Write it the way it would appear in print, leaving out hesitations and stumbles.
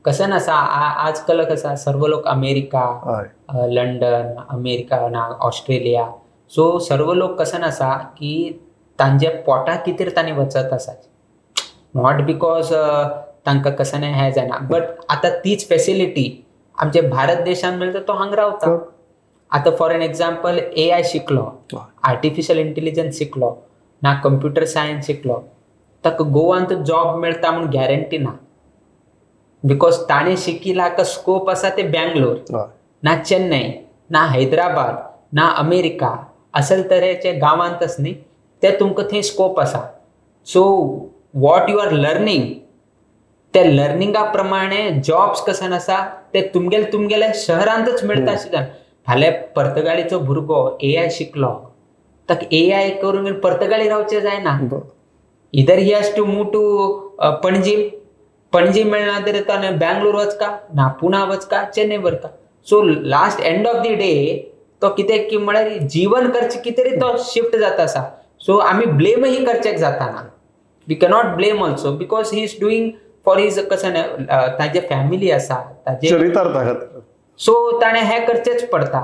कशें आसा, आजकाल कसं आसा, सर्व लोक अमेरिका, लंडन, अमेरिका ना ऑस्ट्रेलिया. सो सर्व लोक कशें आसा की तांच्या पोटा खातीर तांणी वचत आसा, not because तांकां कशें हें जायना. बट आतां तीच फेसिलिटी आमच्या भारत देशान मेळटा, तो हांगा रावता. आतां फॉर एन एक्झाम्पल, एआय शिकलो, आर्टिफिशियल इंटेलिजन्स शिकलो ना, कंप्युटर सायन्स शिकलो, ताका गोवांत जॉब मेळटा म्हूण गॅरंटी ना, because ताणें शिकिल्ला स्कोप आसा ते बँगलोर ना चेन्नई ना हैदराबाद ना अमेरिका, असल तरेचे गांवांत न्ही ते तुमकां थंय स्कोप आसा. So what you are learning, ते लर्निंगा प्रमाणे जॉब्स कशें आसा ते तुमगेले तुमगेल्या शहरांतच मेळटा अशें जालें. फाल्यां पर्तगाळीचो भुरगो एआय शिकलो, ताका एआय करून पर्तगाळी रावचें जायना. Either he has to move to Panaji, Panaji मेळना तरी तो बँगलोर वचका ना Pune वचका, Chennai वचका. So last end of the day तो कितें की म्हळ्यार जीवन करचे कितें तरी तो शिफ्ट जाता आसा. सो आमी ब्लेमही करचेक जाताना, we cannot blame also, because he is doing for his कशें ताजे फॅमिली आसा, ताजे चरितार्था खातीर. सो ताणें हें करचेंच पडटा.